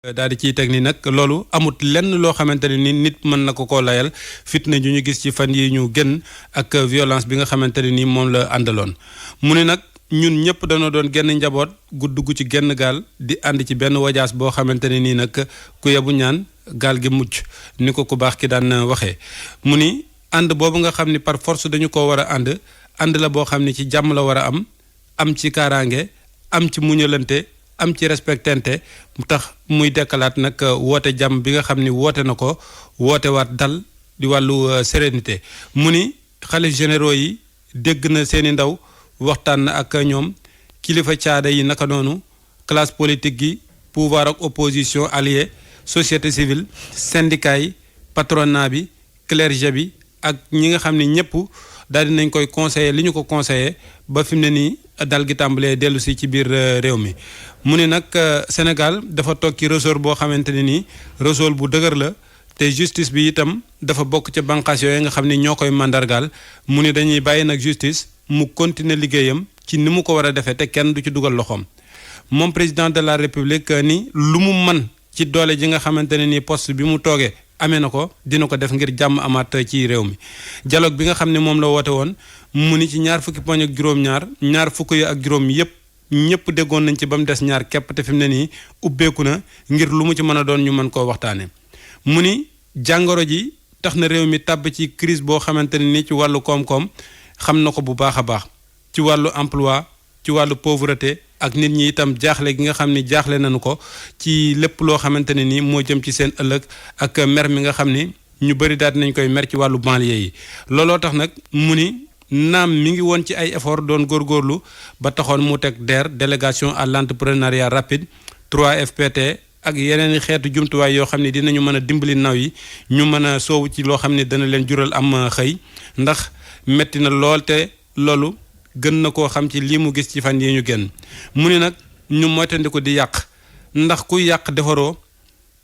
daal di ciy teg ni nag loolu amut lenn loo xamante ne ni nit mën na ko koo layal fitna ju ñu gis ci fan yi ñu gën ak violence bi nga xamante ne ni moom la àndaloon mu ne nag ñun ñëpp dañoo doon genn njaboot gu dugg ci genn gaal di ànd ci benn wajaas boo xamante ne nii nag ku yebu ñaan gaal gi mucc ni ko ku baax ki daan waxee mu ni ànd boobu nga xam ni par force dañu ko war a ànd la boo xam ni ci jàmm la war a am ci kaaraange am ci muñalante am ci respectante mu tax muy dekkalaat nag woote jàmm bi nga xam ni woote na ko woote waat dal di wàllu sérénité mu ni xalif généraux yi dégg na seeni ndaw waxtaan na ak ñoom kilifa caada yi naka noonu classe politique gi pouvoir ak opposition allié société civile syndicat yi patronat bi clergé bi ak ñi nga xam ni ñëpp daal di nañ koy conseiller li ñu ko conseiller ba fi mu ne nii dal gi tàmbalee dellu si ci biir réew mi mu ne nag Sénégal dafa toog ci ressort boo xamante ne nii ressort bu dëgër la te justice bi itam dafa bokk ca bànqaas yooyu nga xam ni ñoo koy mandargaal mu ne dañuy bàyyi nag justice mu continuer liggéeyam ci ni mu ko war a defee te kenn du ci dugal loxoom moom président de la république ni lu mu mën ci doole ji nga xamante ne nii poste bi mu toogee amee na ko dina ko def ngir jàmm amaat ci réew mi dialogue bi nga xam ne moom la woote woon mu ni ci ñaar fukki poñ ak juróom-ñaar ñaar fukk yi ak juróom yépp ñëpp déggoon nañ ci ba mu des ñaar képp te fi mu ne nii ubbeeku na ngir lu mu ci mën a doon ñu mën koo waxtaane mu ni jàngoro ji tax na réew mi tàbb ci crise boo xamante ne ni ci wàllu koom-koom xam na ko bu baax a baax ci wàllu emploi ci wàllu pauvreté ak nit ñi itam jaaxle gi nga xam ni jaaxle nañu ko ci lépp loo xamante ne ni moo jëm ci seen ëllëg ak mer mi nga xam ni ñu bëri daal nañ koy mer ci wàllu banlieue yi looloo tax nag mu ni naam mi ngi woon ci ay effort doon góorgóorlu ba taxoon mu teg DER délégation à l'entrepreneuriat rapide 3FPT ak yeneen i xeetu jumtuwaay yoo xam ne dinañu mën a dimbali ndaw yi ñu mën a soowu ci loo xam ne dana leen jural am xëy ndax metti na lool te loolu gën na koo xam ci lii mu gis ci fan yi ñu génn mu ne nag ñu moytandiku di yàq ndax kuy yàq defaroo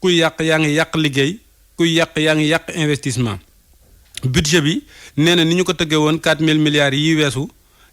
kuy yàq yaa ngi yàq liggéey kuy yàq yaa ngi yàq investissement budget bi nee na ni ñu ko tëggee woon 4000 milliards yi weesu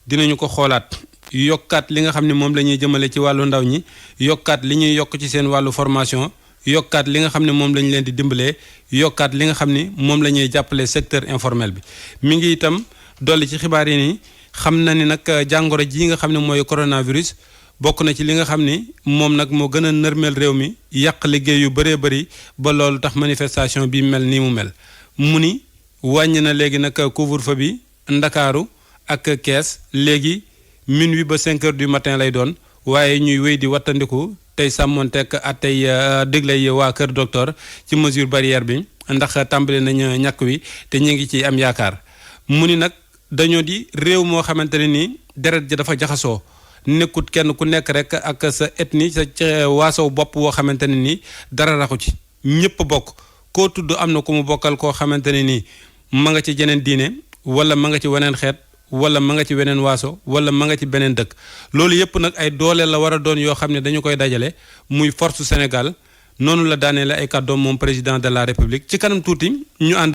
dinañu ko xoolaat yokkaat li nga xam ne moom la ñuy jëmale ci wàllu ndaw ñi yokkaat li ñuy yokk ci seen wàllu formation yokkaat li nga xam ne moom lañ leen di dimbalee yokkaat li nga xam ne moom la ñuy jàppale secteur informel bi mi ngi itam dolli ci xibaar yi ni xam na ni nag jàngoro ji nga xam ne mooy coronavirus bokk na ci li nga xam ni moom nag moo gën a nërmeel réew mi yàq liggéey yu bëree bëri ba loolu tax manifestation bi mel nii mu mel mu ni wàññi na léegi nag couvre-feu bi Ndakaaru ak Kees léegi minuit ba 5 heures du matin lay doon waaye ñuy wéy di wattandiku tey sàmmonteek at tey déglay waa Kër Docteur ci mesure barrière bi ndax tàmbali nañ ñàkk wi te ñu ngi ci am yaakaar mu ni nag dañoo di réew moo xamante ne nii deret ji dafa jaxasoo nekkut kenn ku nekk rek ak sa ethnie sa waasow bopp woo xamante ne nii dara raxu ci ñëpp bokk koo tudd am na ku mu bokkal koo xamante ne nii ma nga ci jeneen diine wala ma nga ci weneen xeet wala ma nga ci weneen waaso wala ma nga ci beneen dëkk loolu yëpp nag ay doole la war a doon yoo xam ne dañu koy dajale muy force Sénégal noonu la daanee la ay kàddoom moom président de la République ci kanam tuuti ñu ànd